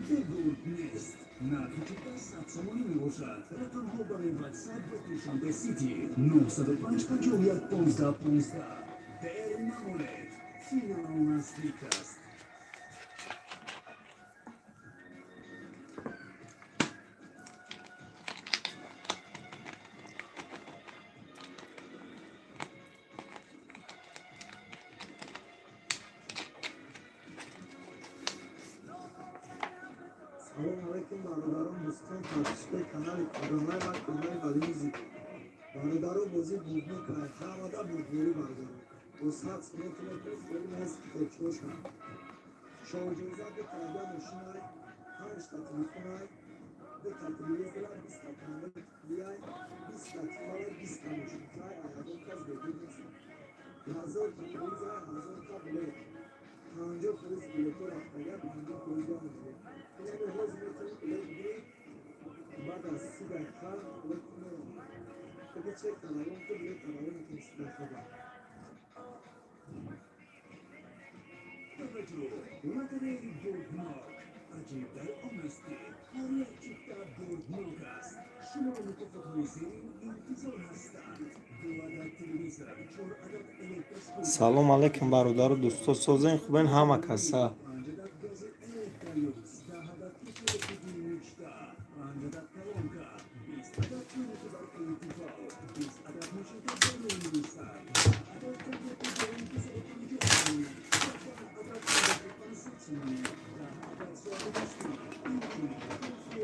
Бебурд нест. Нархи чипта 100 сомонӣ мебошад. Рақамҳо барои WhatsApp ва Душанбе Сити: 905 51 15 15. Дер намонед, финал наздик аст. Салом алейкум, бародарон, дӯстон, подписчикои канали Курганлай ва канали Вали Мюзик. Бародаро, бозӣ бурднок ай, ҳамада бурдборӣ. Бародаро, бо 100 сомон ту метавонӣ соҳиби нази китобчиҳо шавӣ. Шоҳҷоиза ду тайга мошинай, панҷта телефонай, дута телевизорай, 20та конверт пулиай, 20та тифалай, 20та мошинкай, ягон кас бегир нест. 1000та призай, 1000та билет. 50% билетҳо рафтага, 50% монда. Инами ҳозир метавонӣ билет бигирӣ, баъд аз 30 дақиқа билет меравад. Таки чек таравон ку, билет таравон мекунӣ 30 дақиқа баъд. Таваҷҷӯҳ! Лотереяи бурднок. Аҷиб дар он аст, ки ҳар як чипта бурднок аст. Шуморо мукофотҳои зерин интизор ҳастанд: ду адад телевизор, чор адад электроскутер, Салом алейкум, бародару дӯсто, созен, хубен ҳама каса? панҷ адад гази электролюкс, 10 адад печи электрикии Мечта, панҷ адад колонка, 20 адад чойники барқии Тефал, 20 адад мошинка барои мӯи сар, 10 адад комплекти барои 250 сомонӣ, 10 адад конверти 500 сомонӣ, 10 адад соати дастӣ. Инчунин туҳфаи қиматӣ аст ва аз ҳама муҳим,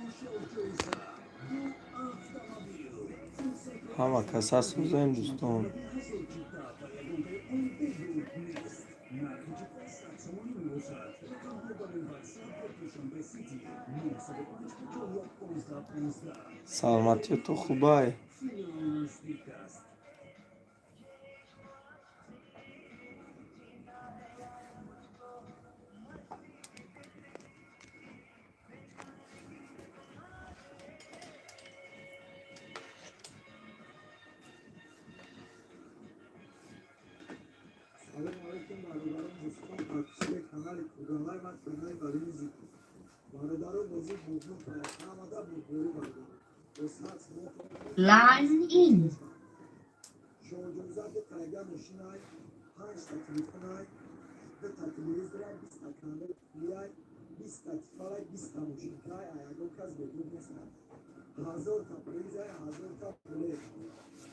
ду шоҳҷоиза, ду автомобил. Фурсатро Ҳама аз каса даст созен, надиҳед, дӯстон? чунки 1000 чипта ва ягонтаи он бебурд нест. Нархи чипта 100 сомонӣ мебошад. Рақамҳо барои WhatsApp ва Душанбе Сити: 905 51 15 15. Саломатии ту хубай? Финал наздик аст. Салом алейкум, бародарон, дӯстон, подписчикои канали Курганлай ва канали Вали Мюзик. Бародаро, бозӣ бурднок ай, ҳамада бурдборӣ. Бародаро, бо 100 сомон ту метавонӣ Line in. шоҳҷоиза ду тайга мошинай, панҷта телефонай, дута телевизорай, 20та конверт пулиай, 20та тифалай, 20та мошинкай, ягон кас бегир нест. 1000та призай, 1000та билет.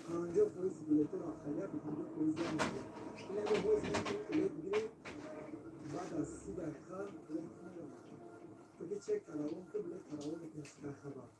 50% билетҳо рафтага, 50% монда. Инами ҳозир метавонӣ билет бигирӣ, баъд аз 30 дақиқа билет меравад. Таки чек таравон ку, билет таравон мекунӣ 30 дақиқа баъд.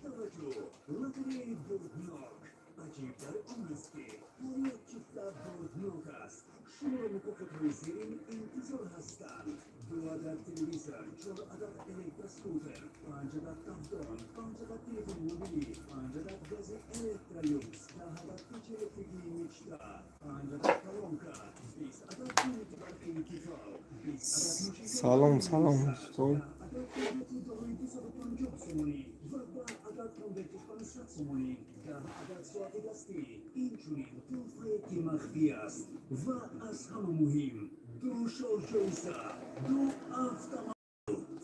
Таваҷҷӯҳ! Лотереяи бурднок. Аҷиб дар он аст, ки ҳар як чипта бурднок аст. Шуморо мукофотҳои зерин интизор ҳастанд: ду адад телевизор, чор адад электроскутер, панҷ адад тафдон, панҷ адад телефони мобилӣ, панҷ адад гази электролюкс, 10 адад печи электрикии Мечта, панҷ адад колонка, 20 адад чойники барқии Тефал, 20 адад мошинка Салом, барои салом, мӯи сар, дӯстон. 10 адад комплекти дорои 250 сомонӣ ва 10 адад конверти 500 сомонӣ, 10 адад соати дастӣ. Инчунин туҳфае ки махфӣ аст ва аз ҳама муҳим, ду шоҳҷоиза, ду автомобил.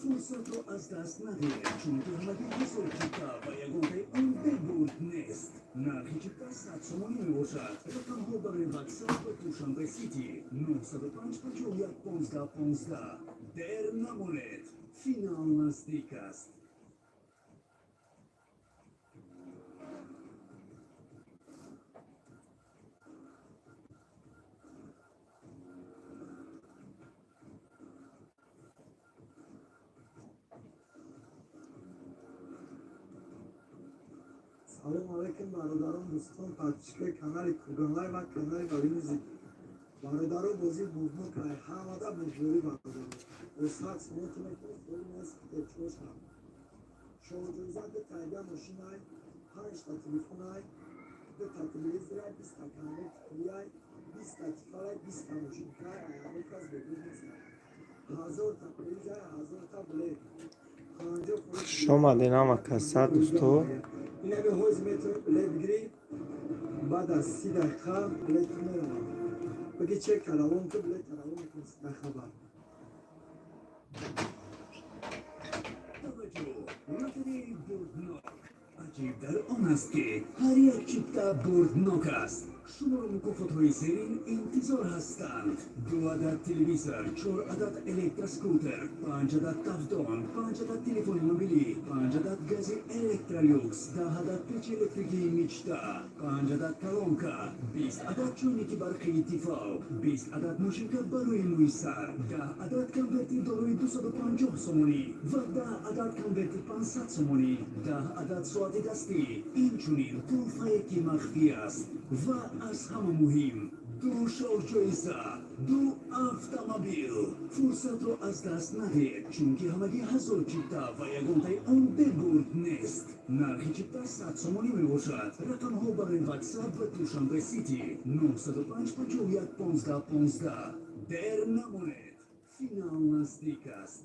Фурсатро аз даст надиҳед, чунки ҳамагӣ 1000 чипта ва ягонтаи он бебурд нест. Нархи чипта 100 сомонӣ мебошад. Рақамҳо барои WhatsApp ва Душанбе Сити: 905 51 15 15. Дер намонед, финал наздик аст. Салом алейкум, бародарон, дӯстон, подписчикои канали Курганлай ва канали Вали Мюзик. Бародаро, бозӣ бурднок ай, ҳамада бурдборӣ. Бародаро, бо 100 сомон ту метавонӣ соҳиби нази китобчиҳо шавӣ. Шоҳҷоиза ду тайга мошинай, панҷта телефонай, дута телевизорай, 20та конверт пулиай, 20та тифалай, 20та мошинкай, ягон кас бегир нест. 1000та призай, 1000та билет. 50% Хуш омадед ҳама каса, дӯсто. Инами ҳозир метавонӣ билет бигирӣ, баъд аз 30 дақиқа билет меравад. Баги чек каравон ки билет каравон мекунӣ хабар. Таваҷҷӯҳ! Лотереяи бурднок. Аҷиб дар он аст, ки ҳар як чипта бурднок аст. Шуморо мукофотҳои зерин интизор ҳастанд: ду адад телевизор, чор адад электроскутер, панҷ адад тафдон, панҷ адад телефони мобилӣ, панҷ адад гази Электролюкс, 10 адад печи электрикии Мечта, панҷ адад колонка, 20 адад чойники барқии Тифал, 20 адад мошинка барои мӯи сар, 10 адад конверти дорои 250 сомонӣ ва 10 адад конверти 500 сомонӣ, 10 адад соати дастӣ, инчунин тӯҳфае, ки махфӣ аст, ва аз ҳама муҳим, ду шоҳҷоиза, ду автомобил. Фурсатро аз даст надиҳед, чунки ҳамагӣ 1000 чипта ва ягонтаи он бебурд нест. Нархи чипта 100 сомонӣ мебошад. Рақамҳо барои Ватсап ва Душанбе Сити: 905 51 15 15. Дер намонед, финал наздик аст.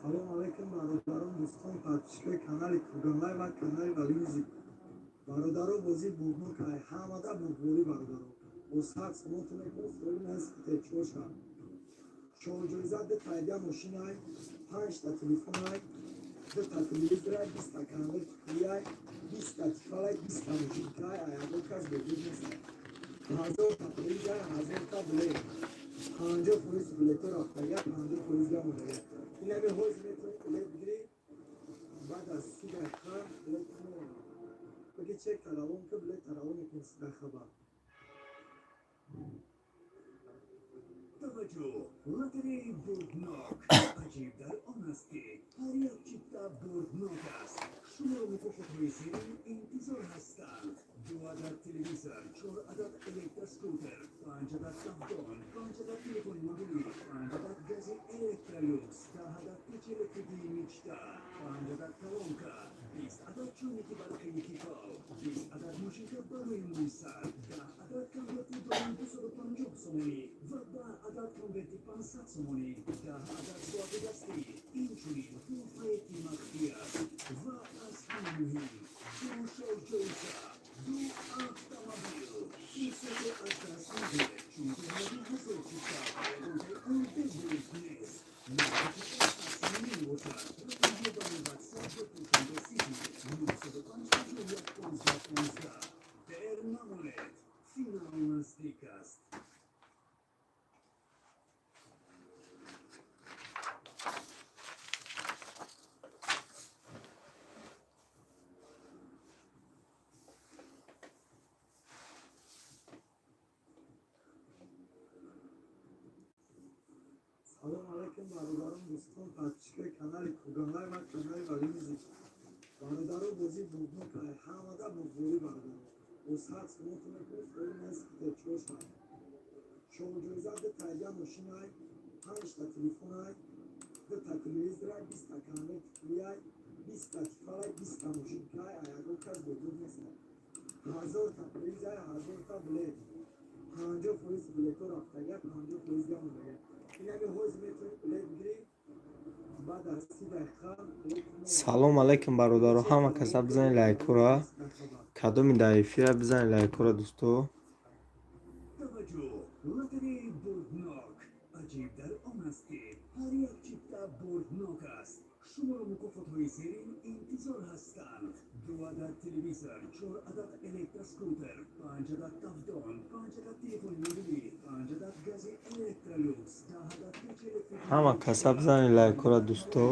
Салом алейкум, бародарон, дӯстон, подписчикои канали Курганлай ва канали Вали Мюзик. Бародаро, бозӣ бурднокай, ҳамада бурдборӣ, бародаро. Бо 100 сомон ту метавонӣ соҳиби наздики чор шавӣ. Шоҳҷоиза ду тайга мошинай, панҷта телефонай, дута телевизорай, 20-та конверти пулиай, 20-та Тифалай, 20-та мошинкай, а ягон кас бебуд нестай. 1000-та призай, 1000-та билет. 50% билето рафтага, 50% гамонага. Инами ҳозир метавонӣ билет бигирӣ, баъд аз 30 дақиқа билет мемонад. Баги чек таравон ки билет таравон мекунӣ хабар. Таваҷҷӯҳ! Лотереяи бурднок. Аҷиб дар он аст, ки ҳар як чипта бурднок аст. Шуморо мукофотҳои зерин интизор ҳастанд: ду адад телевизор, чор адад электроскутер, панҷ адад тафдон, панҷ адад телефони мобилӣ, панҷ адад гази Электролюкс, 10 адад печи электрикии Мечта, панҷ адад колонка, 20 адад чойники барқии Тифал, 20 адад мошинка барои мӯи сар, 10 адад конверти дорои 250 сомонӣ ва 10 адад конверти 500 сомонӣ, 10 адад соати дастӣ, инчунин тӯҳфае, ки махфӣ аст, ва аз ҳама муҳим, ду шоҳҷоиза, ду автомобил. Фурсатро аз даст надиҳед, чунки ҳамагӣ 1000 чипта ва ягонтаи он бебурд нест. Нархи чипта 100 сомонӣ мебошад. Рақамҳо барои Ватсап ва Душанбе Сити: 905 51 15 15. Дер намонед, финал наздик аст. Салом алейкум, бародарон, дӯстон, подписчикои канали Курганлай ва канали Вали Мюзик. Бародаро, бозӣ бурднокай, ҳамада бурдборӣ, бародаро. Бо 100 сомон ту метавонӣ соҳиби наздики чор шавӣ. Шоҳҷоиза ду тайга мошинай, панҷта телефонай, дута телевизорай, 20-та конверти пулиай, 20-та Тифалай, 20-та мошинкай, а ягон кас бебуд нестай. 1000-та призай, 1000-та билет. 50% билето рафтага, 50% гамонага. Инами ҳозир метавонӣ билет бигирӣ, баъд аз 30 дақиқа билет мемонад. Салом алейкум, бародаро, ҳама каса бизанед лайкура. Кадоми дар эфира, бизанед лайкура, дӯсто. Таваҷҷӯҳ! Лотереяи бурднок. Аҷиб дар он аст, ки ҳар як чипта бурднок аст. Шуморо мукофотҳои зерин интизор ҳастанд: ду адад телевизор, чор адад электроскутер, панҷ адад тафдон, панҷ адад телефони мобилӣ, панҷ адад гази Электролюкс, 10 адад печи электрикии Ҳама каса бизанед лайкура, дӯсто.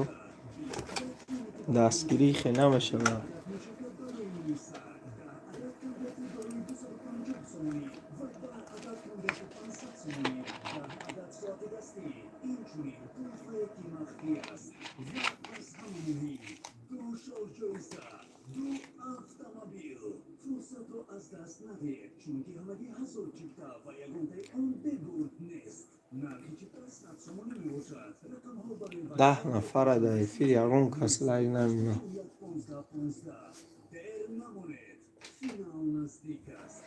Дастгирӣ хе намешавад. Мошинка барои мӯи сар, 10 адад конверти дорои 250 сомонӣ ва 10 адад конверти 500 сомонӣ, 10 адад соати дастӣ, инчунин тӯҳфае, ки махфӣ аст, ва аз ҳама муҳим, ду шоҳҷоиза, ду автомобил. Фурсатро аз даст надиҳед, чунки ҳамагӣ 1000 чипта ва ягонтаи он бебурд нест. Нархи чипта 100 сомонӣ мебошад. Рақамҳо барои 10 нафара дар эфир, ягон кас лайк намемонад. 15 15. Дер намонед, финал наздик аст.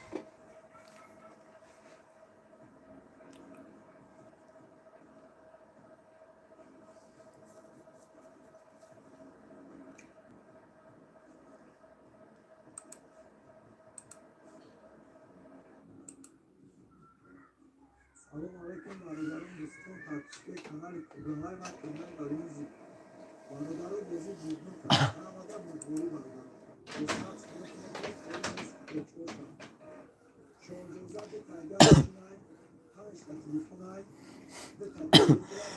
Салом алейкум, бародарон, дӯстон, подписчикои канали Курдонлайн ва Курдонлайн Вали Мюзик. Бародаро, бозӣ бурдно кард, ҳамада бурдборӣ, бародаро. Бо 100 сомон метавонед соҳиби нисфи очко шавед. Чорҷоза: дута машинай, панҷта телефонай, дута телевизорай.